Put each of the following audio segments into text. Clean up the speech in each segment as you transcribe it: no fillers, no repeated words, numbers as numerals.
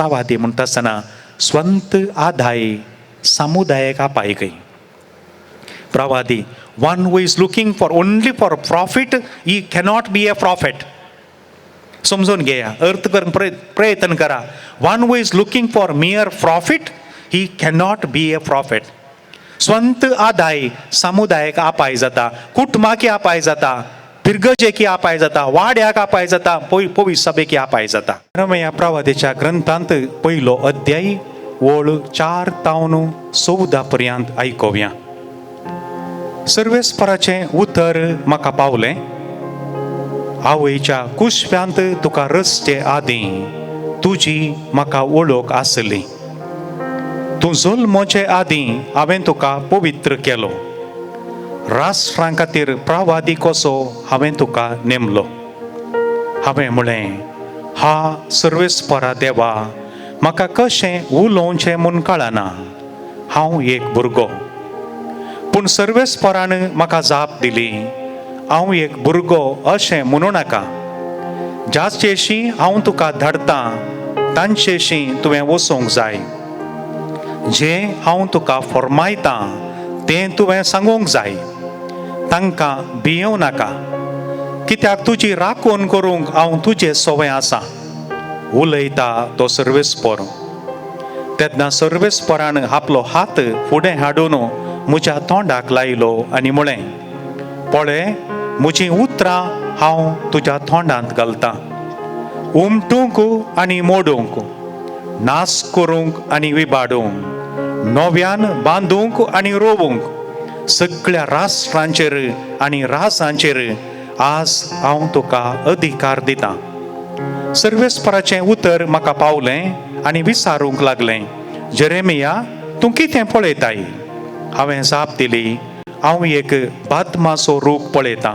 प्रवादी म्हणटा आसतना स्वंत आदाय समुदायक आपाय खंय. प्रवादी, one who is looking for only for profit, he cannot be a prophet. समजून घेया, अर्थ करूंक प्रयत्न करा. One who is looking for mere profit, he cannot be a prophet. स्वंत आदाय समुदायक आपाय जाता, कुटुंबाकी आपाय जाता, पिरगजेकी आपाय जाता, वाड्याक आपाय जाता, पवी सभेकी आपाय जाता. ह्या प्रवादेच्या ग्रंथांत पयलो अध्याय ओळ 4 तावन 14 पर्यंत आयकोवया. सर्वेस्पराचें उतर म्हाका पावलें, आवयच्या कुशव्यांत तुका रचचे आदीं तुजी म्हाका वळख आसली. तूं जल्मोचे आदीं हांवें तुका पवित्र केलो, राष्ट्रां खातीर प्रवादी कसो हांवें तुका नेमलो. हांवें म्हळें, हा सर्वेस्परा देवा, म्हाका कशें उलोवचें म्हूण कळना, हांव एक भुरगो. पूण सर्वेस्परान म्हाका जाप दिली, हांव एक भुरगो अशें म्हणूं नाका. जाचेशी हांव तुका धाडटां तांचेशी तुवें वचूंक जाय, जें हांव तुका फर्मायतां तें तुवें सांगूंक जाय. तांकां भियेवं नाका, कित्याक तुजी राखण करूंक हांव तुजे सवंय आसा, उलयता तो सर्वेस्पर. तेन्ना सर्वेस्परान आपलो हात फुडें हाडून म्हज्या तोंडाक लायलो आनी म्हळें, पळय म्हजीं उतरां हांव तुज्या तोंडांत घालतां, उमटूंक आनी मोडूंक, नाश करूंक आनी विबाडूंक, नव्यान बांदूंक आनी रोवूंक, सगळ्या राष्ट्रांचेर आनी राजांचेर आज हांव तुका अधिकार दितां. सर्वेस्पराचें उतर म्हाका पावलें आनी विचारूंक लागलें, जेरेमिया, तूं कितें पळयताय? हांवें जाप दिली, हांव एक बातमाचो रूख पळयतां.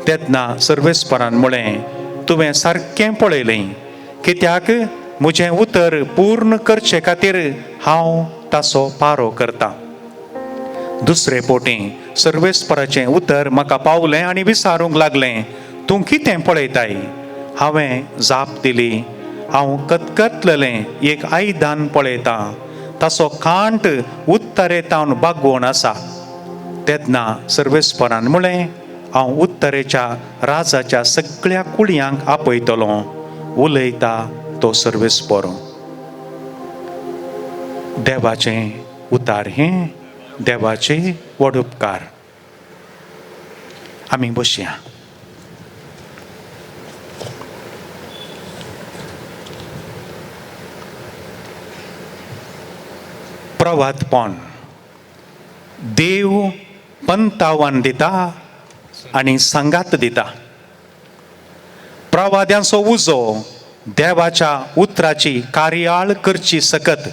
तेन्ना सर्वेस्परान म्हळें, तुवें सारकें पळयलें, कित्याक म्हजें उतर पूर्ण करचे खातीर हांव ताचो पारो करतां. दुसरे पोटी सर्वेस्पराचें उतर म्हाका पावलें आनी विचारूंक लागलें, तूं कितें पळयताय? हांवें जाप दिली, हांव कतकतलें एक आयदन पळयतां, ताचो कांट उत्तरेतावन बागवण आसा. तेन्ना सर्वेस्परान म्हळें, हांव उत्तरेच्या राजाच्या सगळ्या कुळयांक आपयतलो, उलयता तो सर्वेस्पर. देवाचें उतार हें देवाचे व्हड उपकार. आमी बसया. प्रवादपण, देव पंतावन दिता आनी सांगात दिता. प्रवाद्यांचो उजो देवाच्या उतराची कार्याळ करची सकत.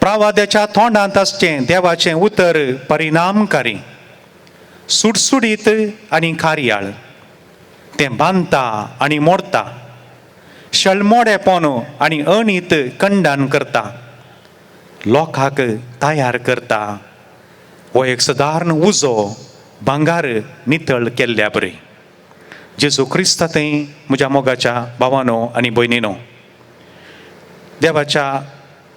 प्रवाद्याच्या तोंडांत आसचें देवाचें उतर परिणामकारी, सुडसुडीत आनी कार्याळ. तें बांदता आनी मोडता, शेळमोडेपण आनी अणीत कंडान करता, लोकांक तयार करता. हो एक सदारण उजो भांगार नितळ केल्ल्या बरी. जेजू क्रिस्ता थंय म्हज्या मोगाच्या भावानो आनी भयणीनो, देवाच्या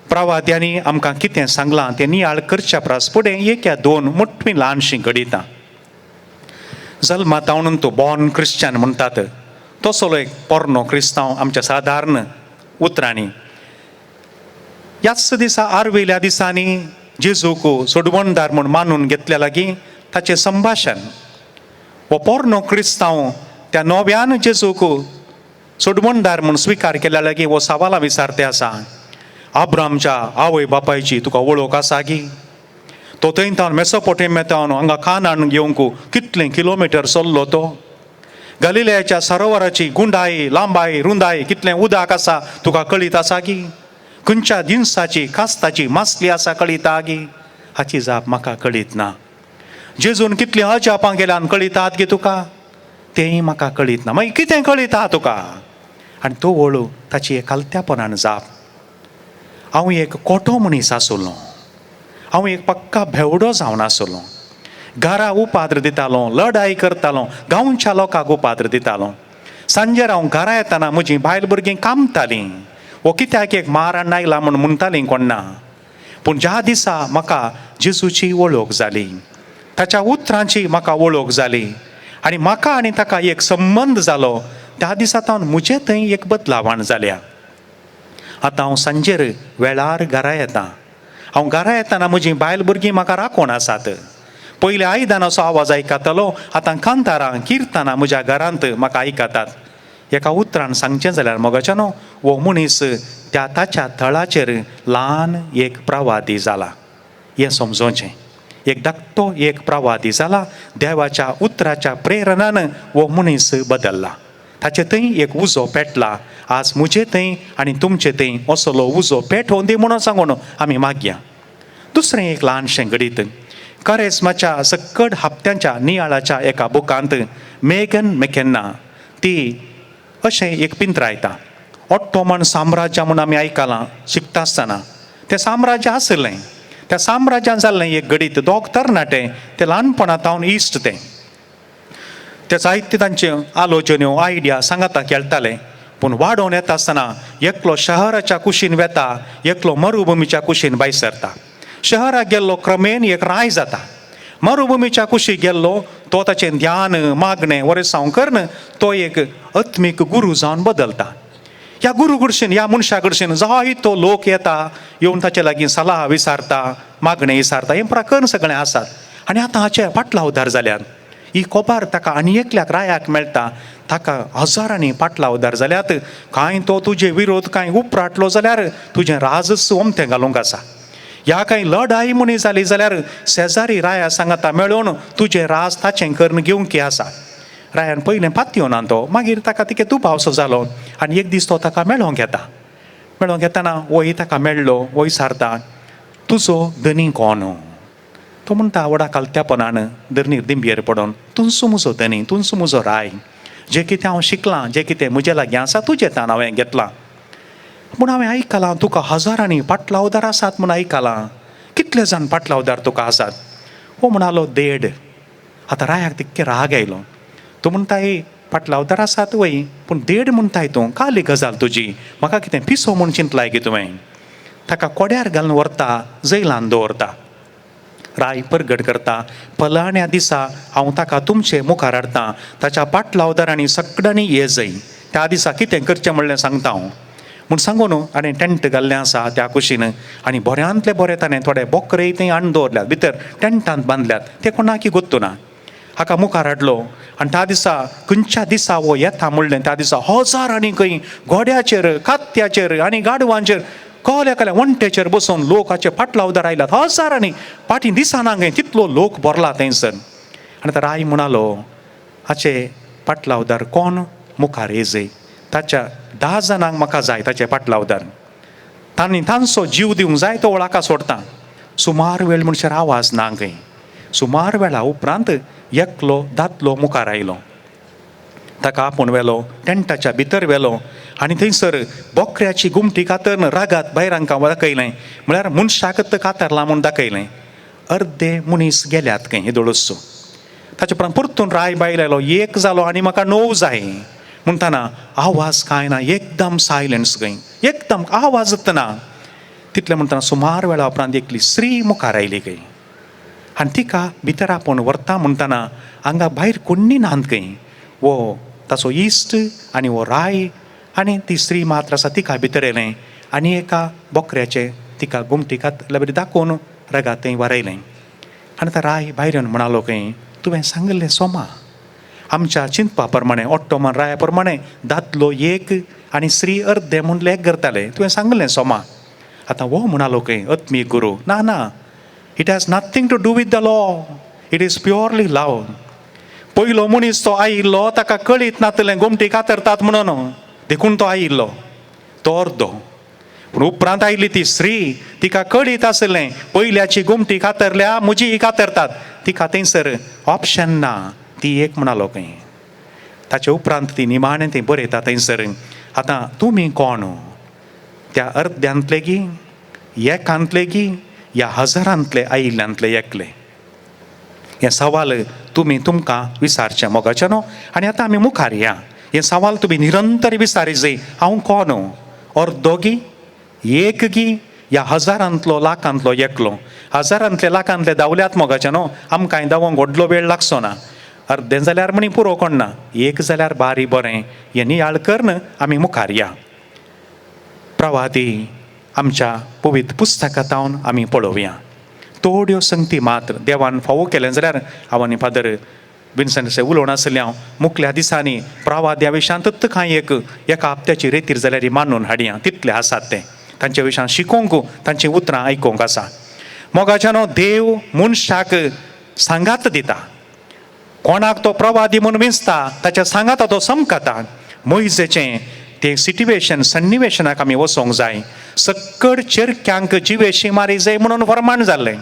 प्रवाद्यांनी आमकां कितें सांगलां तें नियाळ करच्या परस फुडें एक या दोन मोठी ल्हानशीं घडितां. जल्मातावन तो बॉर्न क्रिश्चन म्हणटात तसलो एक पोरणो क्रिस्तांव आमच्या सादारण उतरांनी ह्याच दिसा आरवेल्या दिसांनी जेजूक सोडवणदार म्हूण मानून घेतल्या लागीं ताचें संभाशण. हो पोरणो क्रिस्तांव त्या नव्यान जेजूक सोडवणदार म्हूण स्विकार केल्या लागीं हो सवालां विचारते आसा, आब्रामच्या आवय बापायची तुका वळख आसा गी? तो थंय तावन मेसोपोटेमिया हांगा कानान घेवंक कितले किलोमिटर चल्लो तो? गलिलयाच्या सरोवराची गुंडाय, लांबाय, रुंदाय कितलें उदक आसा तुका कळीत आसा गी? खंयच्या जिनसाची कास्ताची मासली आसा कळीता गी? हाची जाप म्हाका कळीत ना. जेजून कितलीं अजापां केल्यान कळीतात गी तुका? तेंय म्हाका कळीत ना. मागीर कितें कळीता तुका? आनी तो वळू ताची एक खालत्यापणान जाप, हांव एक कोटो मनीस आसलो, हांव एक पक्का भेवडो जावन आसलो, घरा उपाद्र दितालो, लढाई करतालो, गांवच्या लोकांक उपाद्र दितालो. सांजेर हांव घरा येतना म्हजी बायल भुरगीं कामतालीं, वो कित्याक एक मारण आयला म्हूण म्हणटालीं कोण्णा. पूण ज्या दिसा म्हाका जेजूची वळख जाली, ताच्या उतरांची म्हाका वळख जाली आनी म्हाका आनी ताका एक संबंद जालो, त्या दिसा तावन म्हजे थंय एक बदलावण जाल्या. आतां हांव सांजेर वेळार घरा येता. हांव घरा येतना म्हजीं बायल भुरगीं म्हाका राखून आसात. पयलीं आयदनाचो आवाज आयकतालो, आतां कांतारां किर्तनां म्हज्या घरांत म्हाका आयकतात. एका उतरान सांगचें जाल्यार मोगाच्यानो, हो मनीस त्या ताच्या थळाचेर ल्हान एक प्रवादी जाला हें समजोवचें. एक धाकटो एक प्रवादी जाला. देवाच्या उतराच्या प्रेरणान हो मनीस बदल्ला. ताचे थंय एक उजो पेटला. आज म्हजे थंय आनी तुमचे थंय असलो उजो पेटोवन दी म्हणून सांगून आमी मागया. दुसरें एक ल्हानशें घडीत, करेस्माच्या सक्कड हप्त्यांच्या नियाळाच्या एका बुकांत मेगन मेकेन्ना ती अशें एक पिंत्रायता. ऑट्टोमन साम्राज्य म्हूण आमी आयकलां शिकता आसतना. तें साम्राज्य आशिल्लें. त्या साम्राज्यान जाल्लें एक घडीत, दोग तरणाटे ते ल्हानपणा तावन इश्ट, ते ते जायते तांचे आलोचन्यो आयडिया सांगाता खेळटाले. पूण वाडोवन येता आसतना एकलो शहराच्या कुशीन वेता, एकलो मरुभुमीच्या कुशीन भायर सरता. शहराक गेल्लो क्रमेन एक राय जाता. मरुभुमीच्या कुशीक गेल्लो तो ताचें ध्यान मागणें वरेसांव करून तो एक आत्मीक गुरू जावन बदलता. ह्या गुरू कडशीन, ह्या मनशा कडशीन जायतो लोक येता, येवन ताचे लागीं सलाह विचारता, मागणें विचारता. हें प्रकरण सगळें आसात. आनी आतां हाचे पाटलावदार जाल्यात. ही कोबार ताका आनी एकल्याक रायाक मेळटा. ताका हजारांनी पाटलावदार जाल्यात. कांय तो तुजे विरोध कांय उपराटलो जाल्यार तुजें राजच ओमथें घालूंक आसा. ह्या कांय लढाई म्हणी जाली जाल्यार शेजारी राया सांगाता मेळोवन तुजें राज ताचें करून घेवंक आसा. रायान पयलें पातयो ना तो, मागीर ताका तिके दुबावसो जालो आनी एक दीस तो ताका मेळोंक येता. मेळोंक येतना वय ताका मेळ्ळो. वय सारता, तुजो धनी कोण? तो म्हणटा व्हडा कालत्यापणान धरणीर दिंबयेर पडोन, तुंचो म्हजो धनी, तुंचो म्हजो राय. जें कितें हांव शिकलां, जें कितें म्हजे लागीं आसा, तुजें तान हांवें घेतलां. पूण हांवें आयकलां तुका हजारांनी पाटलावदार आसात म्हूण आयकलां. कितले जाण पाटलावदार तुका आसात? हो म्हणालो, 1.5. आतां रायाक तितके राग आयलो. तूं म्हणटाय पाटलावदार आसात वय, पूण 1.5 म्हणटाय तूं. काली गजाल तुजी. म्हाका कितें पिसो म्हूण चिंतलाय की तुवें? ताका कोड्यार घालून व्हरता, जैलान दवरता. राय परगट करता, फलाण्या दिसा हांव ताका तुमचे मुखार हाडटा. ताच्या पाटलावदारांनी सगळ्यांनी ये जय. त्या दिसा कितें करचें म्हणलें सांगता हांव म्हूण सांगून आनी टेंट घाल्लें आसा त्या कुशीन आनी बऱ्यांतले बरे ताणें थोडे बोकरे थंय हाडून दवरल्यात, भितर टेंटांत बांदल्यात. ते कोणाकी गोत्तू ना. हाका मुखार हाडलो आनी त्या दिसा, खंयच्या दिसा हो येता म्हणलें, त्या दिसा हजारांनी खंय घोड्याचेर, कात्याचेर आनी गाडवांचेर, कहल्या कहल्या वण्टेचेर बसून लोक हाचे पाटलावदार आयल्यात हजारांनी. फाटीं दिसना खंय, तितलो लोक भरला थंयसर. आनी आतां राय म्हणालो, हाचे पाटलावदार कोण मुखार येजय. ताच्या 10 जाणांक म्हाका जाय. ताचे पाटलावदार तांणी तांचो जीव दिवंक जाय तो वळाका सोडटा. सुमार वेळ म्हणसर आवाज ना खंय. सुमार वेळा उपरांत एकलो दादलो मुखार आयलो. ताका आपूण व्हेलो, टेंटाच्या भितर व्हेलो आनी थंयसर बोकऱ्याची गुमटी कातरून रागात भायर हांकां दाखयलें. म्हळ्यार मनशाक कातरला म्हूण दाखयलें. अर्दे मनीस गेल्यात खंय हेदोळसो. ताचे उपरांत परतून राय बायल आयलो. एक जालो आनी म्हाका 9 जाय म्हणटाना आवाज कांय ना. एकदम सायलन्स खंय, एकदम आवाजच ना. तितलें म्हणटना सुमार वेळा उपरांत एकली स्त्री मुखार आयली खंय आनी तिका भितर आपोवन व्हरता म्हणटना हांगा भायर कोण्णी नात खंय. वो ताचो इश्ट आनी हो राय आनी ती स्त्री मात्र आसा. तिका भितर येयलें आनी एका बोकऱ्याचें तिका गुमटी घातल्या बरी दाखोवन रगात थंय वारयलें. आनी आतां राय भायर येवन म्हणालो खंय, तुवें सांगिल्लें सोमा. आमच्या चिंतपा प्रमाणे, ऑट्टोमन राया प्रमाणे दादलो एक आनी स्त्री अर्दे म्हूण लेख करताले. तुवें सांगिल्लें सोमा. आतां हो म्हणालो खंय आत्मीक गुरू, ना ना, it has nothing to do with the law, it is purely love. पयलो मनीस तो आयिल्लो, ताका कळीत नातलें गोमटी कातरतात म्हणून, देखून तो आयिल्लो, तो अर्दो. पूण उपरांत आयली ती स्त्री, तिका कळीत आसलें पयल्याची गोमटी कातरल्या, म्हजी कातरतात. तिका थंयसर ऑप्शन ना. ती एक म्हणालो खंय. ताचे उपरांत ती निमाणें ती बरयता थंयसर, आतां तुमी कोण? त्या अर्द्यांतले गी, एकांतले गी, ह्या हजारांतले आयिल्ल्यांतले एकले? हें सवाल तुमी तुमकां विचारचें मोगाचें न्हू. आनी आतां आमी मुखार या. हें सवाल तुमी निरंतर विचारी जाय, हांव कोण? अर्दो गी एक गी या हजारांतलो लाखांतलो एकलो. हजारांतले लाखांतले धांवल्यात मोगाचे न्हू, आमकांय धांवोंक व्हडलो वेळ लागचो ना. अर्दें जाल्यार म्हणी पुरो कोण ना, एक जाल्यार बारी बरें. हें नियाळ करून आमी मुखार या. प्रवादी आमच्या पवित्र पुस्तकां तावन आमी पळोवया थोड्यो संगती मात्र. देवान फावो केलें जाल्यार हांव आनी फादर विन्संट उलोवन आसलें हांव मुखल्या दिसांनी प्रवाद्या विशयांतच कांय एक एका हप्त्याची रेतीर जाल्यार मानून हाडया. तितले आसात ते तांच्या विशयान शिकोवंक, तांचीं उतरां आयकोंक आसा. मोगाच्यानो, देव मनशाक सांगात दिता. कोणाक तो प्रवादी म्हूण विंचता ताच्या सांगाता तो समकता. मोयजेचें तें सिटिवेशन सन्निवेशनाक आमी वचोंक जाय. सक्कड चेरक्यांक जिवेशी मारी जाय म्हणून फरमाण जाल्लें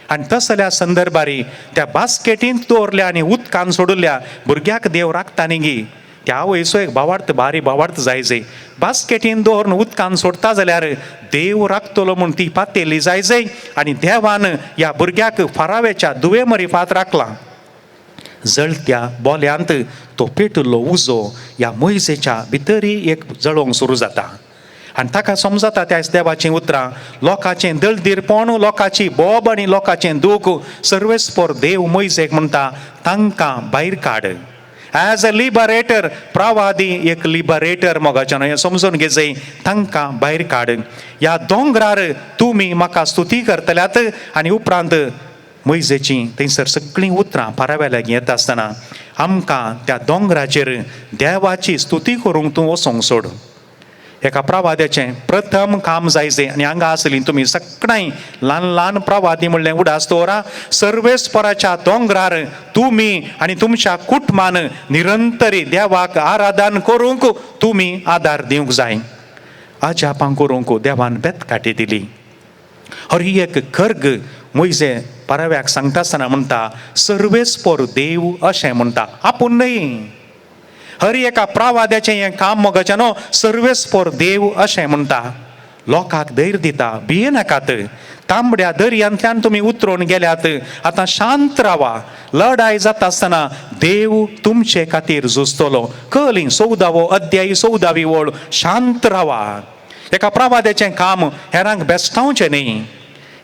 आनी तसल्या संदर्भारी त्या बास्केटींत दवरल्या आनी उदकान सोडल्या भुरग्याक देव राखता न्ही गी. त्या वयसो एक भावार्थ, बारी भावार्थ जाय जाय. बास्केटीन दवरून उदकान सोडता जाल्यार देव राखतलो म्हूण ती पातेली जाय जाय. आनी देवान ह्या भुरग्याक फाराव्याच्या दुवे मरिफात राखला. जळत्या बोल्यांत तो पेटिल्लो उजो ह्या मोयजेच्या भितरी एक जळोवंक सुरू जाता आनी ताका समजता त्या देवाचीं उतरां. लोकांचें दळदीरपण, लोकांची बोब आनी लोकांचें दूख, सर्वेस्पोर देव मोयजेक म्हणटा, तांकां भायर काड. एज अ लिबरेटर, प्रवादी एक लिबरेटर मोगाच्यान, हें समजून घेजय. तांकां भायर काड, ह्या दोंगरार तुमी म्हाका स्तुती करतल्यात. आनी उपरांत मोयजेचीं थंयसर सगळीं उतरां पाराव्या लागीं येता आसतना, आमकां त्या दोंगराचेर देवाची स्तुती करूंक तूं वचोंक सोड. एका प्रवाद्याचें प्रथम काम जायचें. आनी हांगा आसलीं तुमी सगळ्यांय ल्हान ल्हान प्रवादी म्हणलें उडास दवरा. सर्वेस्पराच्या दोंगरार तुमी आनी तुमच्या कुटुंबान निरंतरी देवाक आराधन करूंक तुमी आदार दिवंक जाय. अजापां करूंक देवान बेतकाटी दिली. हर एक खर्ग मोयजे पाराव्याक सांगता आसतना म्हणटा, सर्वेस्पोर देव अशें म्हणटा, आपूण न्हय. हर एका प्रवाद्याचें हें काम मोगाचें न्हू. सर्वेस्पोर देव अशें म्हणटा, लोकांक धैर्य दिता, भियेनाकात, तांबड्या दर्यांतल्यान तुमी उतरून गेल्यात, आतां शांत रावा. लढाय जाता आसतना देव तुमचे खातीर झुजतलो. कली 14वो अध्यायी 14वी ओळ. शांत रावा. एका प्रवाद्याचें काम हेरांक बेस्टावचें न्ही,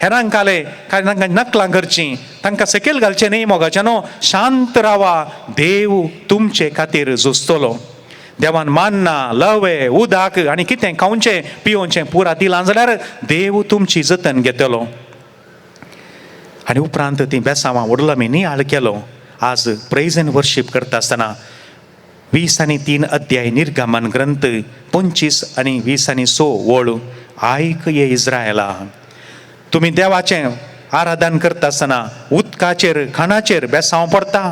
हेरांक काले काय तांकां नकलां करचीं, तांकां सकयल घालचें न्ही. मोगाचें न्हू, शांत रावा, देव तुमचे खातीर झुजतलो. देवान मान्ना, लवे, उदक आनी कितें खावचें पिवचें पुरा दिलां जाल्यार देव तुमची जतन घेतलो. आनी उपरांत ती बेसांवां व्हडलो आमी नियाळ केलो. आज प्रेज एंड वर्शीप करता आसतना 23 अध्याय निर्गमन ग्रंथ, 25 आनी 26 वळ. आयक ये इस्रायला, तुमी देवाचें आराधन करता आसतना उदकाचेर खाणाचेर बेसांव पडटा,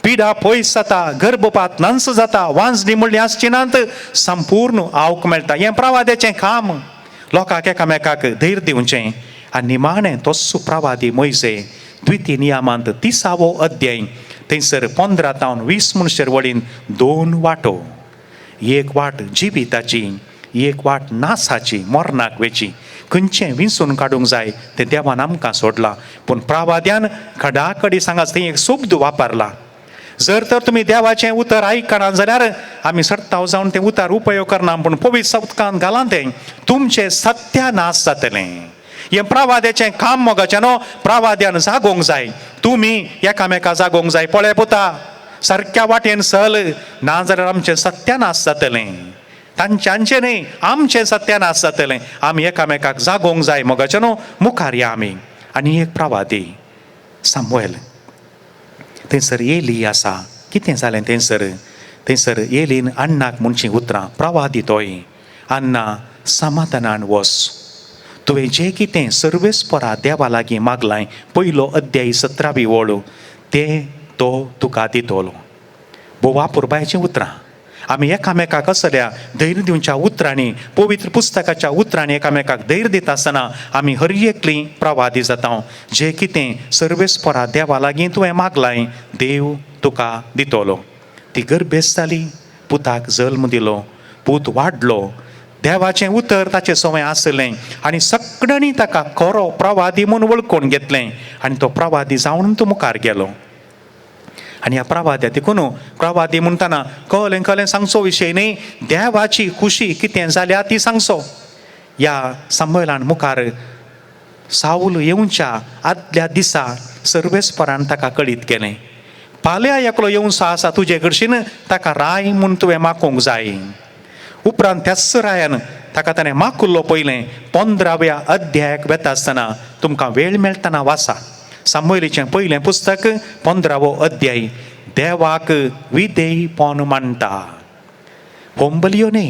पिडा पयस जाता, गर्भपात नांस जाता, वांजणी म्हणली आसची नात, संपूर्ण आवक मेळटा. हें प्रवाद्याचें काम, लोकांक एकामेकाक धैर्य दिवचें. आनी निमाणें तोच प्रवादी मोयजे द्वितीय नियमांत 30वो अध्याय, थंयसर 15 तावन 20 मनशेर वळीन दोन वाटो, एक वाट जिविताची, एक वाट नासाची, मरणाक वेची, खंयचें विंचून काडूंक जाय तें देवान आमकां सोडलां. पूण प्रावाद्यान खडाखडी सांगा, थंय एक शब्द वापरला, जर तर तुमी देवाचें उतर आयकना जाल्यार आमी सर्ताव जावन तें उतर उपयोग करना, पूण पवित्र उदकांत घालां तें, तुमचें सत्यानाश जातलें. हें प्रवाद्याचें काम मोगाचें न्हू. प्रवाद्यान जागोवंक जाय, तुमी एकामेका जागोवंक जाय. पळय पुता, सारक्या वाटेन चल, ना जाल्यार आमचें सत्यानाश जातलें. तांच्यांचें न्ही, आमचें सत्यानाश जातलें. आमी एकामेकाक जागोवंक जाय. मोगाचें न्हू, मुखार या आमी. आनी एक प्रवादी सामुएल, थंयसर एली आसा. कितें जालें थंयसर? थंयसर एलीन अण्णाक म्हणचीं उतरां, प्रवादी तोय, अण्णा समाधानान वस, तुवें जें कितें सर्वेस्परा देवा लागीं मागलां, पयलो अध्याय 17वी वळ, तें तो तुका दितलो. भोव अपुरबायेचीं उतरां. आमी एकामेकाक असल्या धैर्य दिवच्या उतरांनी, पवित्र पुस्तकाच्या उतरांनी एकामेकाक धैर्य दिता आसतना आमी हर एकली प्रवादी जाता. जें कितें सर्वेस्परा देवा लागीं तुवें मागलां देव तुका दितलो. ती गर्भेस्त जाली, पुताक जल्म दिलो, पूत वाडलो, देवाचें उतर ताचें सवंय आसलें आनी सगळ्यांनी ताका खरो प्रवादी म्हूण वळखून घेतलें आनी तो प्रवादी जावन तो मुखार गेलो. आनी ह्या प्रवाद्या देखून प्रवादी म्हणटना कळ्ळें कळ्ळें सांगचो विशय न्ही, देवाची खुशी कितें जाल्या ती सांगचो. ह्या सामुएलान मुखार सावल येवच्या आदल्या दिसा सर्वेस्परान ताका कळीत केलें, फाल्यां एकलो येवचो आसा तुजे कडशीन, ताका राय म्हूण तुवें मागूंक जाय. उपरांत त्याच रायान ताका ताणें माकुल्लो. पयलें 15व्या अध्यायाक वेता आसतना तुमकां वेळ मेळटना वाचा सामुएलीचें पयलें पुस्तक 15वो अध्याय. देवाक विधेयपण मानता, होमबलयो न्ही,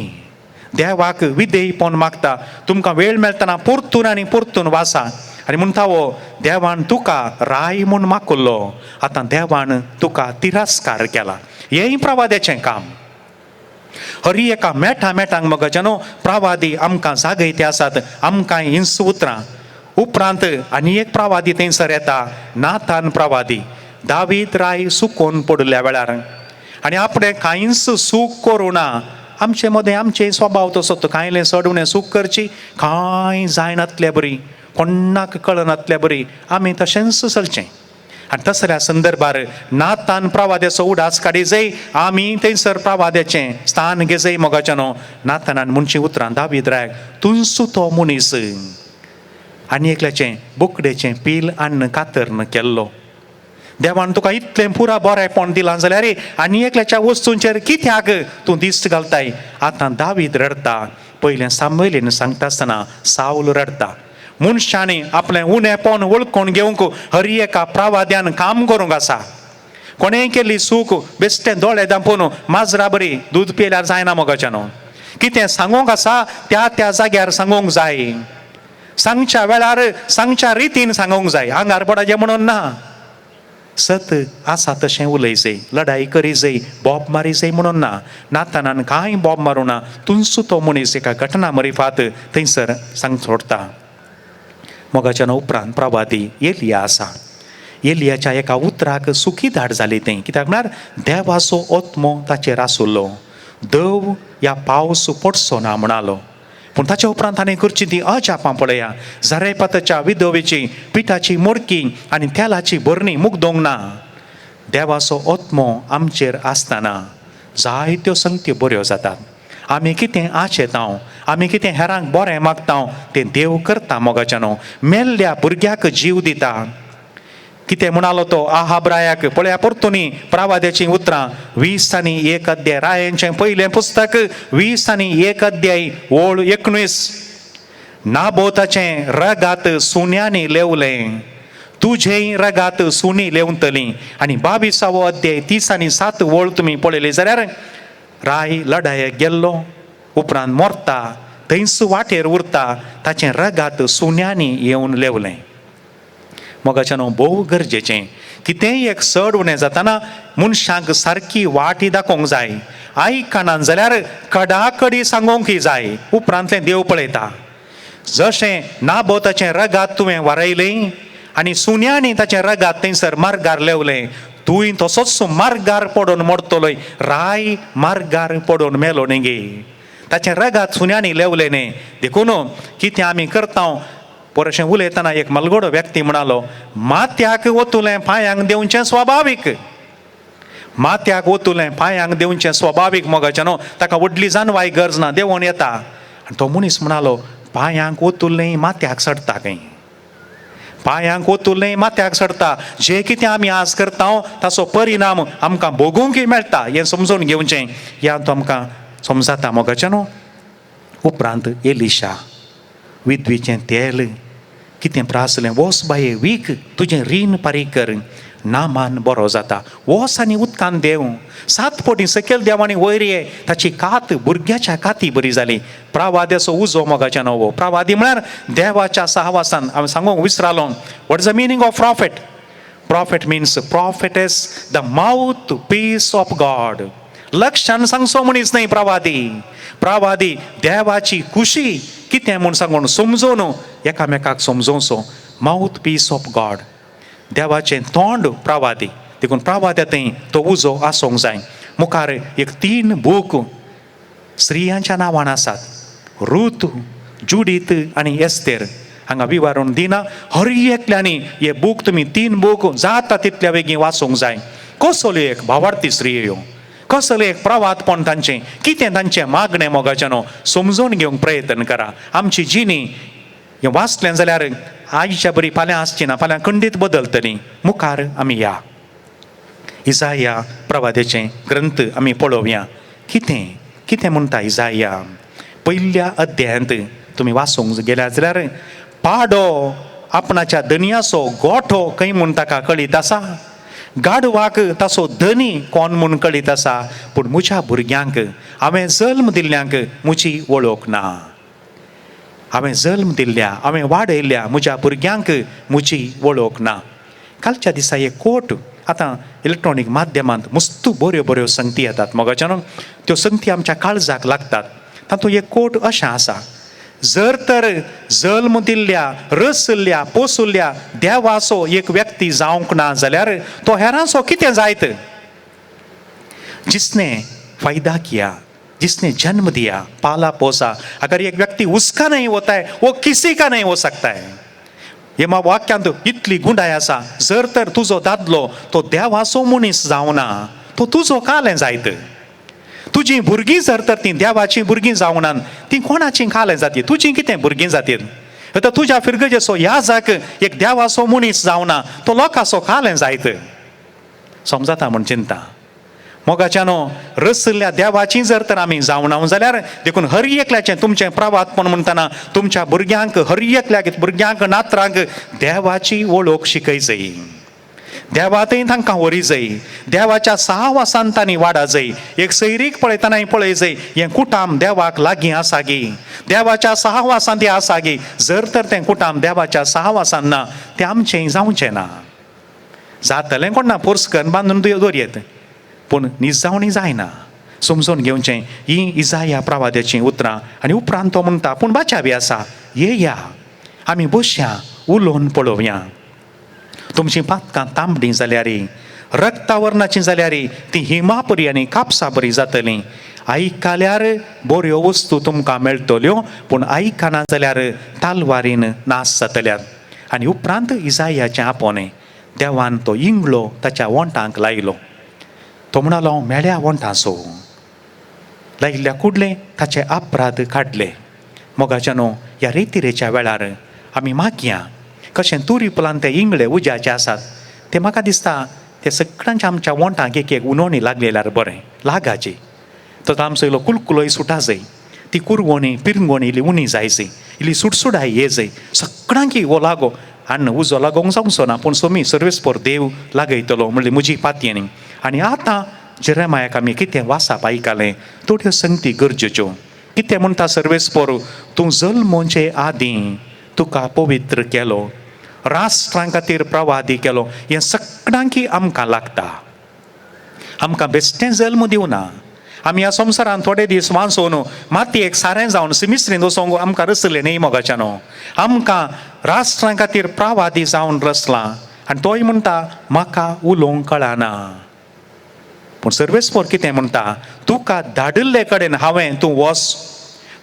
देवाक विधेयपण मागता. तुमकां वेळ मेळटना परतून आनी परतून वाचा. आनी म्हणटा हो देवान तुका राय म्हूण माकुल्लो, आतां देवान तुका तिरस्कार केला. हेंय प्रवाद्याचें काम. हरी एका मेठा मेठांक मगजनो प्रवादी आमकां जागयते आसात, आमकां हिंस उतरां. उपरांत आनी एक प्रवादी थंयसर येता, नातान प्रवादी. दावीद राय सुकोवन पडिल्ल्या वेळार आनी आपणें कांयच सूख करूं ना. आमचे मदें आमचे स्वभाव तसो, तो कांयलें चड उणें सूख करची कांय जायनातले बरी, कोणाक कळनातले बरी आमी तशेंच चलचें. आनी तसल्या संदर्भार नातान प्रवाद्याचो उडास काडी जाय, आमी थंयसर प्रवाद्याचें स्थान घेजय मोगाच्यानो. नातानान म्हणची उतरां दावीद रायाक, तुंसू तो मनीस आनी एकल्याचें बोकडेचें पील अन्न कातर्न केल्लो. देवान तुका इतलें पुरा बरेंपण दिलां जाल्यार आनी एकल्याच्या वस्तूंचेर कित्याक तूं दिश्ट घालताय? आतां दावीद रडटा. पयलें सामुएलीन सांगता आसतना सावल रडटा. मनशांनी आपलें उणेपण वळखून घेवंक हर एका प्रवाद्यान काम करूंक आसा. कोणेंय केल्ली चूक बेश्टें दोळे धांपून माजरा बरी दूद पियल्यार जायना मोगाच्यानो. कितें सांगूंक आसा त्या त्या जाग्यार सांगूंक जाय, सांगच्या वेळार सांगच्या रितीन सांगूंक जाय. आंगार पडाचें म्हणून ना, सत आसा तशें उलयजय, लडाई करीजय, बोब मारीजय म्हणून ना. नातानान कांय बोब मारूं ना, तुंसू तो मनीस एका घटना मरिफात थंयसर सांग सोडटा. मोगाच्यान उपरांत प्रवादी एलिया आसा. एलियाच्या एका उतराक सुखी धाड जाली तें, कित्याक म्हळ्यार देवाचो आत्मो ताचेर आसुल्लो. दव या पावस पडचो ना म्हणालो, पूण ताच्या उपरांत ताणें करची ती अजापां पळया. झरेपाताच्या विधवेची पिठाची मोडकी आनी तेलाची भरणी मुगदोंक ना. देवाचो आत्मो आमचेर आसतना जायत्यो संगत्यो बऱ्यो जातात. आमी कितें आशेता, आमी कितें हेरांक बरें मागता, तें देव करता मोगाच्यानो. मेल्ल्या भुरग्याक जीव दिता. कितें म्हणालो तो आहाब रायाक पळया परतूनी प्रवाद्याचीं उतरां, 21 अध्याय, रायांचें पयलें पुस्तक 21 अध्याय ओळ 19. नाबोताचें रगात सुन्यांनी लेवलें, तुजेंय रगात सुनी लेवतली. आनी 22वो अध्याय 37 ओळ तुमी पळयली जाल्यार राय लडायेक गेल्लो, उपरांत मोरता, थंयच वाटेर उरता, ताचें रगात सुन्यांनी येवन लेवलें. मोगाच्यानो भोव गरजेचें, कितेंय एक चड उणें जाताना मनशांक सारकी वाटी दाखोवंक जाय. आयकनान जाल्यार कडाकडी सांगोंकय जाय. उपरांतलें देव पळयता. जशें नाबोताचें रगात तुवें वारयलें आनी सुन्यांनी ताचें रगात थंयसर मार्गार लेवलें, तूंय तसोच मार्गार पडून मोडतलोय. राय मार्गार पडून मेलो न्ही गे, ताचें रगात सुन्यांनी लेवलें न्ही. देखून कितें आमी करता परशें उलयतना एक मलगोडो व्यक्ती म्हणालो, माथ्याक ओतुलें पांयांक देंवचें स्वाभावीक, माथ्याक ओतुलें पांयांक देंवचें स्वाभावीक मोगाचें न्हू, ताका व्हडली जानवाय गरज ना, देंवोन येता. आनी तो मनीस म्हणालो, पांयांक ओतुलें माथ्याक चडटा खंय, पांयांक ओतुलें माथ्याक चडटा. जे कितें आमी आज करता ताचो परिणाम आमकां भोगूंकय मेळटा, हें समजून घेवचें. ह्या तो आमकां समजाता मोगाचें न्हू. उपरांत एलिशा विधवीचें तेल कितें प्रासलें, वोस बाये वीक, तुजें रीण फारीक कर, नामान बरो जाता, वोस आनी उदकान देंव, 7 पटी सकयल देंव आनी वयर ये. ताची कात भुरग्याच्या काती बरी जाली. प्रावाद्याचो उजो मोगाच्या नवो. प्रावादी म्हळ्यार देवाच्या सहवासान. हांवें सांगूंक विसरालो, what is the meaning of prophet? Prophet means prophetess, the mouthpiece of God. लक्षान सांगचो मनीस न्हय प्रवादी. प्रवादी देवाची खुशी कितें म्हूण सांगून समजून एकामेकाक समजोवचो. मावथ पीस ऑफ गॉड, देवाचें तोंड प्रवादी. देखून प्रवाद्या थंय तो उजो आसूंक जाय. मुखार एक 3 बूक स्त्रियांच्या नांवान आसात, रूत, जुडीत आनी एस्तेर. हांगा विवरण दिना. हर एकल्यांनी हे बूक तुमी 3 बूक जाता तितल्या बेगीन वाचूंक जाय. कसलो एक भावार्थी स्त्री ह्यो, कसलें एक प्रवातपण तांचें, कितें तांचें मागणें मोगाच्यानो समजून घेवंक प्रयत्न करा. आमची जिणी हें वाचलें जाल्यार आयच्या बरी फाल्यां आसची ना, फाल्यां खंडीत बदलतली. मुखार आमी या इजाया प्रवाद्याचें ग्रंथ आमी पळोवया. कितें कितें म्हणटा इजाया पयल्या अध्यायांत तुमी वाचूंक गेल्या जाल्यार, पाडो आपणाच्या धनयाचो गोठो खंय म्हूण ताका कळीत आसा, गाडवाक ताचो धनी कोण म्हूण कळीत आसा, पूण म्हज्या भुरग्यांक हांवें जल्म दिल्ल्यांक म्हजी वळख ना. हांवें जल्म दिल्ल्या, हांवें वाडयल्ल्या म्हज्या भुरग्यांक म्हजी वळख ना. कालच्या दिसा एक कोट, आतां इलेक्ट्रॉनीक माध्यमांत मस्त बऱ्यो बऱ्यो संगती येतात मोगाच्यान, त्यो संगती आमच्या काळजाक लागतात. तातूंत एक कोट अशें आसा, जर तर जल्म दिल्ल्या, रसल्ल्या, पोसुल्ल्या देवाचो एक व्यक्ती जावंक ना जाल्यार तो हेरांचो कितें जायत? जिसने फायदा किया, जिसने जन्म दिया, पाला पोसा, अगर एक व्यक्ति उसका नहीं होता है, वो किसी का नहीं हो सकता है. हे मा वाक्यांत इतली गुंडाय आसा. जर तर तुजो दादलो तो देवाचो मनीस जावना, तो तुजो कालें जायत? तुजी भुरगीं जर तर तीं देवाचीं भुरगीं जावनान, तीं कोणाचीं कालें जातीत? तुजीं कितें भुरगीं जातीत? आतां तुज्या फिरगजेचो याजाक एक देवाचो मनीस जावना, तो लोकांचो कालें जायत? समजाता म्हूण चिंता मोगाच्यानो. रसल्ल्या देवाची जर तर आमी जावना जाल्यार, देखून हर एकल्याचें तुमचें प्रवातपण म्हणटना तुमच्या भुरग्यांक, हर एकल्याक, भुरग्यांक, नातरांक देवाची वळख शिकय जाय. देवातय तांकां व्हरी जाय. देवाच्या साहवासान तांणी वाडा जाय. एक सैरीक पळयतनाय पळय जाय, हें कुटाम देवाक लागीं आसा गी, देवाच्या साहवासान ती आसा गी. जर तर तें कुटाम देवाच्या साहवासान ना, तें आमचें जावचें ना. जातलें कोण ना, फोर्स करून बांदून दवरयेत, पूण निजावणी जायना. समजून घेवचें ही इजाया प्रवाद्याचीं उतरां. आनी उपरांत तो म्हणटा, पूण बाच्या बी आसा, येया आमी बसया, उलोवन पळोवया. तुमचीं पातकां तांबडीं जाल्यार, रक्तावर्णाचीं जाल्यार, ती हिमा परी आनी कापसा बरी जातलीं. आयकल्यार बऱ्यो वस्तू तुमकां मेळटल्यो, पूण आयकना जाल्यार तालवारीन नाश जातल्यात. आनी उपरांत इजायाचें आपोवणें, देवान तो इंगळो ताच्या वोंटांक लायलो. तो म्हणालो, मेळ्या वोंटाचो लायिल्ल्या कुडले ताचे अपराध काडले. मोगाच्यानो, ह्या रेतिरेच्या वेळार आमी मागया, कशें तुरी पुलान ते इंगळे उज्याचे आसात, ते म्हाका दिसता ते सगळ्यांच्या आमच्या वोंटांक एक एक उनवणी लागलेल्यार बरें लागाची. तो आमचो इल्लो कुलकुलोय सुटा जाय, ती कुरवणी पिरंगवणी इल्ली उणी जाय जाय, इल्ली सुटसुडाय ये जाय. सगळ्यांक हो लागो आनी उजो लागोंक जावचो ना, पूण सोमी सर्वेस्पोर देव लागयतलो म्हणली म्हजी पातयेनी. आनी आतां जेरेमायाक आमी कितें वासाप आयकलें, थोड्यो संगती गरजेच्यो. कितें म्हणटा सर्वेस्पोर? तूं जल्मोचे आदीं तुका पवित्र केलो, राष्ट्रां खातीर प्रवादी केलो. हें सगळ्यांकी आमकां लागता. आमकां बेश्टें जल्म दिवना. आमी ह्या संवसारांत थोडे दीस वाचोवन मातयेक सारें जावन सिमिस्त्रीन वचोंक आमकां रसलें न्ही मोगाच्यानो. आमकां राष्ट्रां खातीर प्रवादी जावन रचलां. आनी तोय म्हणटा, म्हाका उलोवंक कळना. पूण सर्वेस्पोर कितें म्हणटा? तुका धाडिल्ले कडेन हांवें तूं वच,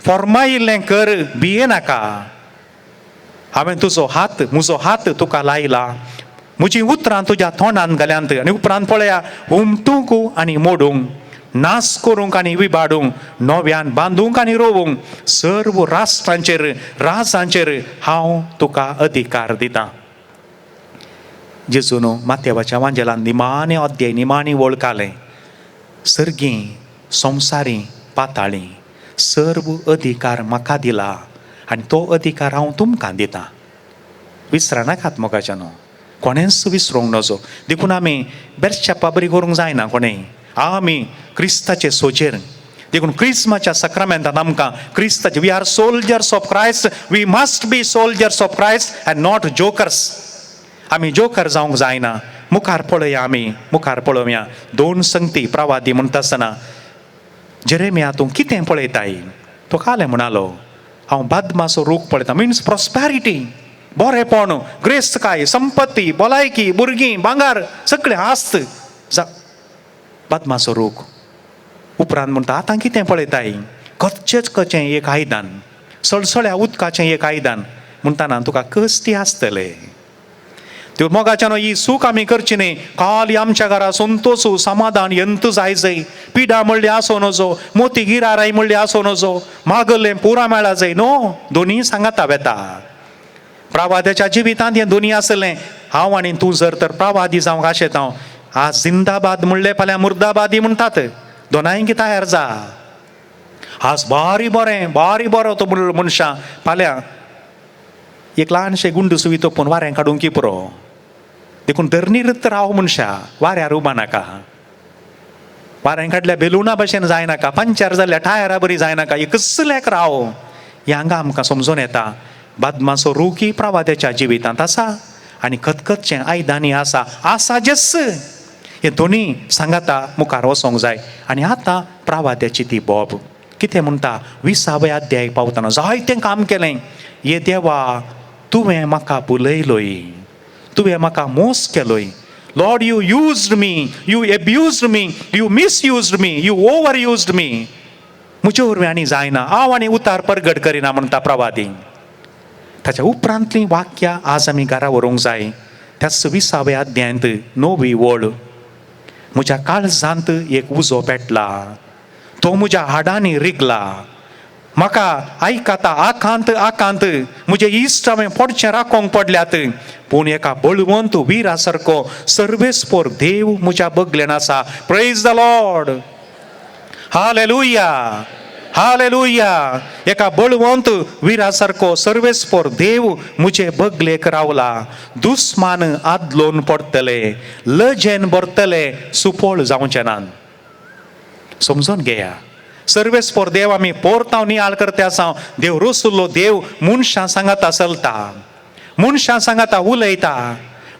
फॉर्मायिल्लें कर, भिये नाका. हांवें तुजो हात, म्हजो हात तुका लायला, म्हजीं उतरां तुज्या तोंडान घाल्यांत. आनी उपरांत पळया, हुमटूंक आनी मोडूंक, नाश करूंक आनी विबाडूंक, नव्यान बांदूंक आनी रोवूंक, सर्व राष्ट्रांचेर राजांचेर हांव तुका अधिकार दितां. जेजून माथ्यावाच्या वांजेलान निमाणे अध्याय, निमाणी वळखालें, सर्गी, संवसारी, पाताळी सर्व अधिकार म्हाका दिला आनी तो अधिकार हांव तुमकां दितां. विसरनाकात मोगाच्यानो, कोणेंच विसरूंक नजो. देखून आमी बेरच्या बरी करूंक जायना कोणेय. आमी क्रिस्ताचे सोजेर. देखून क्रिस्माच्या सक्रामेंतान आमकां क्रिस्ताचे, we are soldiers of Christ, we must be soldiers of Christ and not jokers. आमी जोकर जावंक जायना. मुखार पळया, आमी मुखार पळोवया. दोन संगती प्रवादी म्हणटा आसतना, जेरेमिया, तूं कितें पळयताय? तो कालें म्हणालो, हांव बादमाचो रूख पळयता. मिन्स प्रॉस्पॅरिटी, बरेपण, ग्रेस्तकाय, संपत्ती, भलायकी, भुरगीं, भांगार, सगळें आस्त जा बादमाचो रूख. उपरांत म्हणटा, आतां कितें पळयताय? कच्चेच कचें एक आयदन, सळसळ्या उदकाचें एक आयदन. म्हणटाना तुका कश्टी आसतले. त्यो मोगाच्यानो ही चूक आमी करची न्ही. काल आमच्या घरा संतोसू समाधान यंत जाय जाय, पिडा म्हणली आसो नजो, मोती गिराराय म्हणली आसो नजो, मागलें पुरा मेळा जाय न्हू. दोनी सांगाता वेता प्रावाद्याच्या जिवितांत हें दोनी आसलें. हांव आनी तूं जर तर प्रावादी जावंक आशेता हांव, आज जिंदाबाद म्हणलें फाल्यां मुर्दाबादी म्हणटात, दोनांय तयार जा. आज बारी बरें बारी बरो तो मनशां, फाल्यां एक ल्हानशें गुंड सुवी तोपून वारें काडूंक की पुरो. देखून धरणीरत राव मनशा, वाऱ्यार उबा नाका, वाऱ्यां काडल्या बेलुना भशेन जायनाका, पंचर जाल्या टायरा बरी जायनाका, एकसल्याक राव. हें हांगा आमकां समजून येता. बादमाचो रुकी प्रवाद्याच्या जिवितांत आसा आनी खतखतचें आयदानी आसा, आसा जेस हे दोनी सांगाता मुखार वचोंक जाय. आनी आतां प्रावाद्याची ती बोब कितें म्हणटा, 20व्या अध्याय पावतना जायतें काम केलें. ये देवा तुवें म्हाका बुलयलोय, तुवें म्हाका मोस केलोय. Lord, you used me, you abused me, you misused me, you over used me. म्हजे वरवीं आनी जायना, हांव आनी उतार परगट करिना म्हणटा प्रवादी. ताच्या उपरांतलीं वाक्यां आज आमी घरा व्हरूंक जाय. त्याच 20व्या अध्यायांत 9वी वळ, म्हज्या काळजांत एक उजो पेटला, तो म्हज्या हाडांनी रिगला, म्हाका आयकता आकांत आकांत, म्हजे इश्ट हांवें पडचें राखोंक पडल्यात, पूण एका बळवंत विरा सारको सर्वेस्पोर देव म्हज्या बगलेन आसा. Praise the Lord, hallelujah, hallelujah. एका बळवंत विरा सारको सर्वेस्पोर देव म्हजे बगलेक रावला. दुस्मान आदलोन पडटले, लजेन भरतले, सुपोळ जावचे नात. समजून घेया, सर्वेस्पोर देव आमी पोरताव नियाळ करते आसा. देव रसुल्लो देव मनशां सांगाता चलता, मनशां सांगाता उलयता,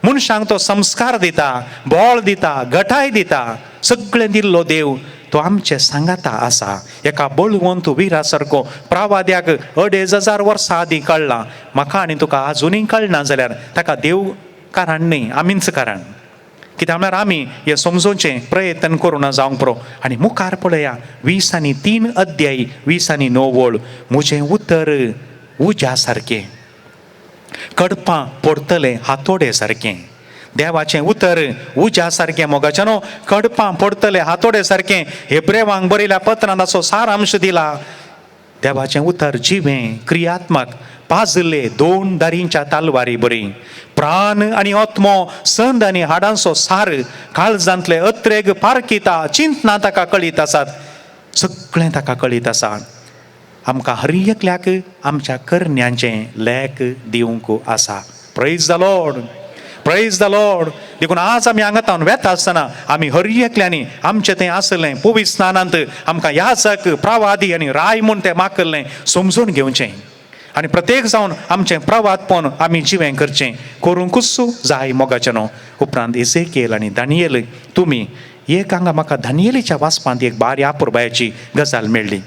मनशांक तो संस्कार दिता, बळ दिता, गटाय दिता, सगळें दिल्लो देव तो आमचे सांगाता आसा. एका बळवंत विरा सारको प्रावाद्याक 2500 वर्सां आदीं कळ्ळां, म्हाका आनी तुका आजुनूय कळना जाल्यार ताका देव कारण न्ही, आमीच कारण. कित्याक म्हळ्यार आमी हें समजोवचें प्रयत्न करूं जावंक पुरो. आनी मुखार पळया 23 अध्याय 29 वळ, म्हजें उतर उज्या सारकें, कडपां पडतलें हातोडे सारकें. देवाचें उतर उज्या सारकें मोगाचें न्हू, कडपां पडतलें हातोडे सारकें. हेब्रेवांक बरयल्या पत्रांत असो सारांश दिला. देवाचें उतर जिवें, क्रियात्मक, पाजले दोन दारींच्या तालवारी बरी, प्राण आनी आत्मो, संद आनी हाडांचो सार, काळजांतले अत्रेग पारखिता, चिंतना ताका कळीत आसात, सगळें ताका कळीत आसा. आमकां हर एकल्याक आमच्या करण्यांचें लेख दिवंक आसा. Praise the Lord, praise the Lord. देखून आज आमी हांगा तावन वेता आसतना आमी हर एकल्यांनी आमचें तें आसलें पवित्र स्नानांत आमकां याचक, प्रवादी आनी राय म्हूण तें माकल्लें समजून घेवचें आनी प्रत्येक जावन आमचें प्रवादपण आमी जिवें करचें, करूंकूच जाय मोगाचें न्हू. उपरांत इजेकेल आनी दानियल, तुमी एक हांगा म्हाका दानियलीच्या वाचपांत एक बारी आपुरबायाची गजाल मेळ्ळी.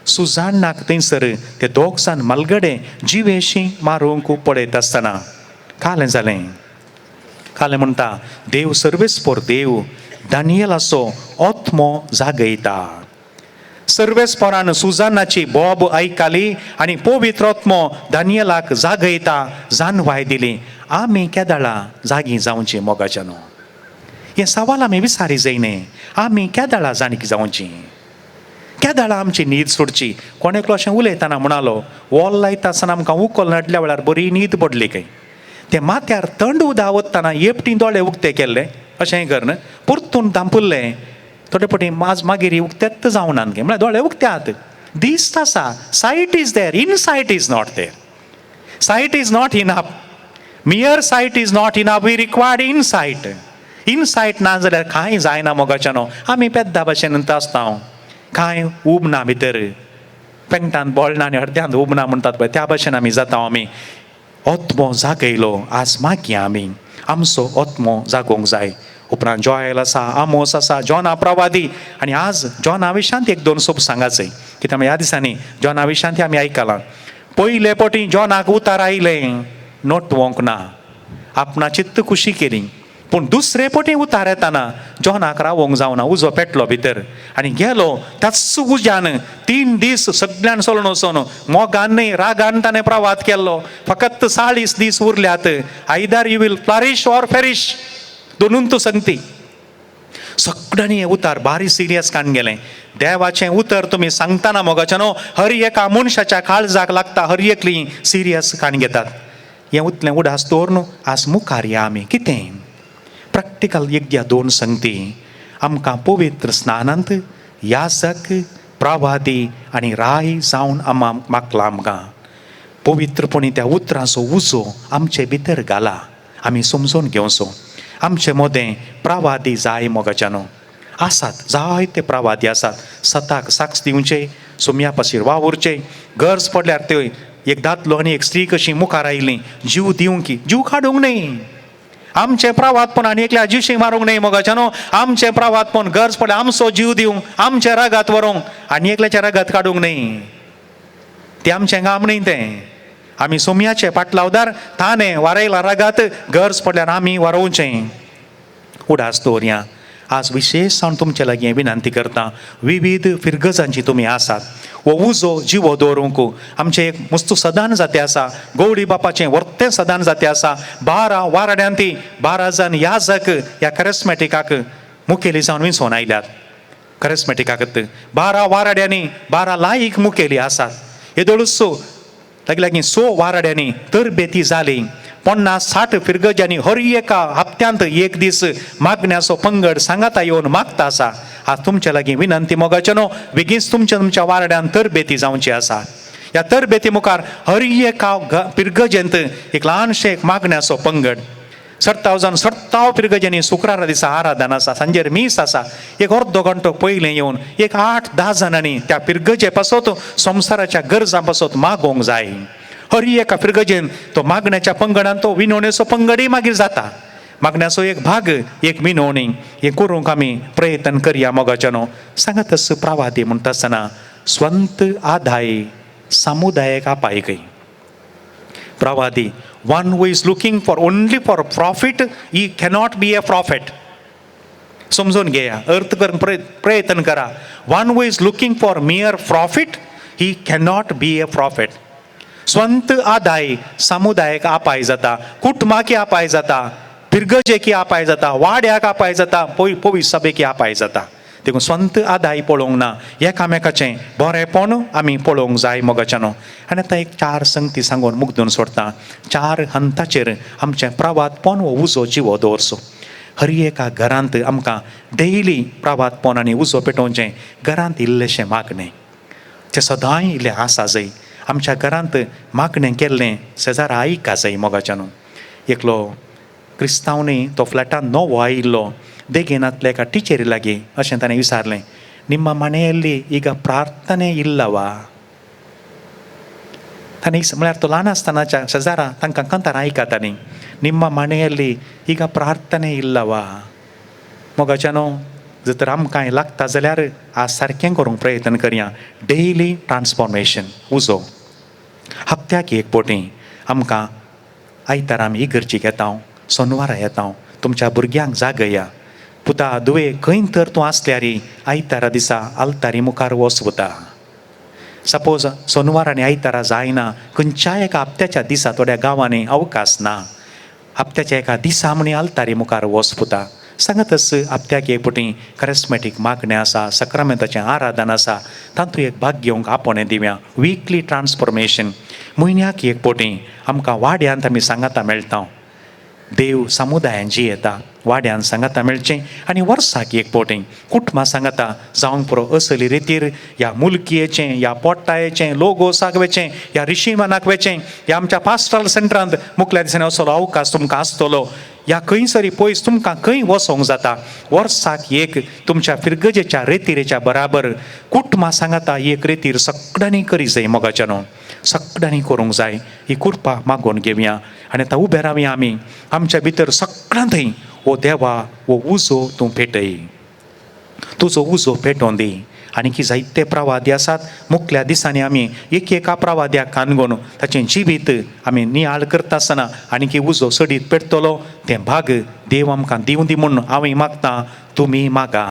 सुजाणनाक थंयसर ते दोग जाण मालगडे जिवेशी मारूंक पळयत आसतना कालें जालें, कालें म्हणटा देव सर्वेस्पोर देव दानियलाचो आत्मो जागयता. सर्वेस्पोरान सुजानाची बोब आयकाली आनी पवित्र आत्मो दानियलाक जागयता, जानवाय दिली. आमी केदळा जागी जावची मोगाच्या न्हू, हें सवाल आमी विसारी जायने. आमी केदळा जाणीक जावची, केदळा आमची न्हीद सोडची. कोण एकलो अशें उलयतना म्हणालो, वॉल लायता आसतना आमकां उकल नाडल्या वेळार बरी न्हीद पडली खंय. ते माथ्यार थंड उदक वतना एकटी दोळे उक्ते केल्ले, अशें करन परतून धांपुल्ले, थोडे फावटी माज मागीर उक्तेच जावनात गे, म्हळ्यार दोळे उक्ते आहात, दिस्त आसा, sight is there, insight is not there. Sight is not enough, mere sight is not enough, we required insight. Insight ना जाल्यार कांय जायना मोगाच्या न्हू. आमी पेद्दा भशेन आसता, कांय उब ना भितर, पेंगटान बोळना आनी अर्द्यांत उब ना म्हणटात पळय त्या भशेन आमी जाता. आमी आत्मो जागयलो, आज मागया आमी आमचो आत्मो जागोवंक जाय. उपरांत जॉयल आसा, आमोस आसा, जॉना प्रवादी. आनी आज जॉना विशांत एक दोन सोप सांगाचय, कित्याक ह्या दिसांनी जॉना विशांत आमी आयकलां. पयले पटी जॉनाक उतार आयलें, नोटवंक ना, आपणा चित्त खुशी केली. पूण दुसरे पटी उतार येताना जॉनाक रावोंक जावना, उजो पेटलो भितर आनी गेलो त्याच उज्यान. 3 दीस सगळ्यान सोलून वचोन मोगान न्हय रागान ताणें प्रवाद केल्लो. फकत 40 दीस उरल्यात. Either you will flourish or perish, दोनून तूं संगती. सगळ्यांनी हें उतार बारी सिरियस कान गेलें. देवाचें उतर तुमी सांगतना मोगाचें न्हू हर एका मनशाच्या काळजाक लागता, हर एकली सिरियस कान घेतात. हें उतलें उडास दवरून आज मुखार या आमी कितें प्रॅक्टिकल एक द्या 2 संगती. आमकां पवित्र स्नानांत याजक प्रवादी आनी राय जावन आमा मागला. आमकां पवित्रपणी त्या उतरांचो उजो आमचे भितर घाला, आमी समजून घेवचो. आमचे मदें प्रवादी जाय मोगाच्यानो आसात, जायते प्रवादी आसात. सताक साक्ष दिवचे, सोम्या पाशीर वावुरचे. गरज पडल्यार ते एक दादलो आनी एक स्त्री कशी मुखार आयली, जीव दिवंक जीव काडूंक न्हय. आमचें प्रवादपण आनी एकल्या जिशी मारूंक न्हय मोगाच्यानो. आमचें प्रवादपण गरज पडल्यार आमचो जीव दिवंक, आमचें रगत व्हरूंक आनी एकल्याचें रगत काडूंक न्हय. तें आमचें काम न्हय. तें आमी सोम्याचे पाटलावदार, ताणें वारयला रगत, गरज पडल्यार आमी वारोवचें. उडास दवरया. आज विशेश जावन तुमचे लागीं विनंती करता, विविध फिरगजांची तुमी आसात, हो उजो जिवो दवरूंक आमचें एक मुस्तू सदान जाते आसा. गौडी बापाचें वर्तें सदान जाते आसा. 12 वाराड्यांत ती 12 जाण याजक ह्या कॅरिस्मॅटिकाक मुखेली जावन विंचोन आयल्यात. कॅरिस्मॅटिकाक 12 वाराड्यांनी 12 लायक मुखेली आसात. येदोळूच लागीं लागीं 6 वाराड्यांनी तरबेती जाली. 50-60 फिरगजांनी हर एका हप्त्यांत एक दीस मागण्याचो पंगड सांगाता येवन मागता आसा. आज तुमचे लागीं विनंती मोगाचें न्हू, बेगीनच तुमच्या तुमच्या वारड्यान तरबेती जावची आसा. ह्या तरबेती मुखार हर एका पिरगजेंत एक ल्हानशें एक मागण्याचो पंगड. सरताव जावन सरताव पिरगजेंनी शुक्रारा दिसा आराधन आसा, सांजेर मीस आसा. एक अर्दो घंटो पयलें येवन एक 8-10 जाणांनी त्या पिरगजे पासत संवसाराच्या गरजां पासत मागोवंक जाय. हर एका फिरगजेन तो मागण्याच्या पंगडान तो विनवणेचो पंगडय मागीर जाता. मागण्याचो एक भाग एक विनवणी हें करूंक आमी प्रयत्न करया मोगाच्यानो. सांगत प्रवादी म्हणटा आसतना स्वंत आदाय समुदायक आपाय खंय. प्रवादी one who is looking for only for profit he cannot be a prophet. समजून घेया, अर्थ करूंक प्रयत्न करा. One who is looking for mere profit he cannot be a prophet. स्वंत आदाय समुदायक आपाय जाता, कुटुंबाकी आपाय जाता, पिरगजेकी आपाय जाता, वाड्याक आपाय जाता, पवी सभेकी आपाय जाता. देखून स्वंत आदाय पळोवंक ना, एकामेकाचें बरेंपण आमी पळोवंक जाय मोगाच्यानो. आनी आतां एक 4 संगती सांगून मुगदून सोडटा. 4 हंताचेर आमचें प्रवादपण हो उजो जिवो दवरचो. हर एका घरांत आमकां डेली प्रवादपण आनी उजो पेटोवचें. घरांत इल्लेशें मागणें तें सदांय इल्लें आसा जाय. आमच्या घरांत मागणें केल्लें शेजारा आयका जाय मोगाच्यानो. एकलो क्रिस्तांव न्ही, तो फ्लॅटान नवो आयिल्लो, देगेनांतल्या एका टिचरी लागीं अशें ताणें विचारलें, निम्मा मनेಯಲ್ಲಿ ಈಗ ಪ್ರಾರ್ಥನೆ ಇಲ್ಲವಾ? ताणें म्हळ्यार तो ल्हान आसतनाच्या शेजारा तांकां कंतार आयकता न्ही. निम्मा मनेಯಲ್ಲಿ ಈಗ ಪ್ರಾರ್ಥನೆ ಇಲ್ಲವಾ? मोगाच्यानो, जर तर आमकां लागता जाल्यार आज सारकें करूंक प्रयत्न करया. डेली ट्रान्सफॉर्मेशन उजो हप्त्याक एक पोटी आमकां आयतारा आमी इगर्जीक येता, सोनवारा येता. तुमच्या भुरग्यांक जागया. पुता दुवे खंय तर तूं आसल्यार आयतारा दिसा आल्तारी मुखार वच पुता. सपोज सोनवार आनी आयतारा जायना, खंयच्याय एका हप्त्याच्या दिसा, थोड्या गांवांनी अवकाश ना, हप्त्याच्या एका दिसा म्हणी आल्तारी मुखार वच पुता. सांगतच हप्त्याक एक पटी कॅरिस्मॅटीक मागणें आसा, सक्रामेंताचें आराधन आसा, तातूंत एक भाग घेवंक आपोवणें दिवया. विकली ट्रान्सफॉर्मेशन म्हयन्याक एक पटी आमकां वाड्यांत आमी सांगाता मेळटा. देव समुदायान जियेता, वाड्यान सांगाता मेळचें. आनी वर्साक एक पटी कुटुंबां सांगाता जावंक पुरो. असली रितीर ह्या मुलकियेचें, ह्या पोट्टायेचें, लोगोसाक वेचें, ह्या रिशीमानाक वेचें, ह्या आमच्या पास्टरल सेंटरांत मुखल्या दिसांनी असलो अवकाश तुमकां आसतलो. ह्या खंयसरी पयस तुमकां खंय वचोंक जाता, वर्साक एक तुमच्या फिरगजेच्या रेतिरेच्या बराबर कुटुंबां सांगाता एक रेतीर सगळ्यांनी करी जाय मोगाच्यानो, सगळ्यांनी करूंक जाय. ही कृपा मागोवन घेवया आनी आतां उबे रावया आमी. आमच्या भितर सगळ्यां थंय ओ देवा, ओ उजो तूं पेटय, तुजो उजो पेटोवन दी. आनी जायते प्रवादी आसात. मुखल्या दिसांनी आमी एक एका प्रवाद्याक कानगोन ताचें जिवीत आमी नियाळ करता आसतना आनी उजो सडीत पेटतलो. तें भाग देव आमकां दिवं दी म्हूण हांवूय मागता, तुमी मागा.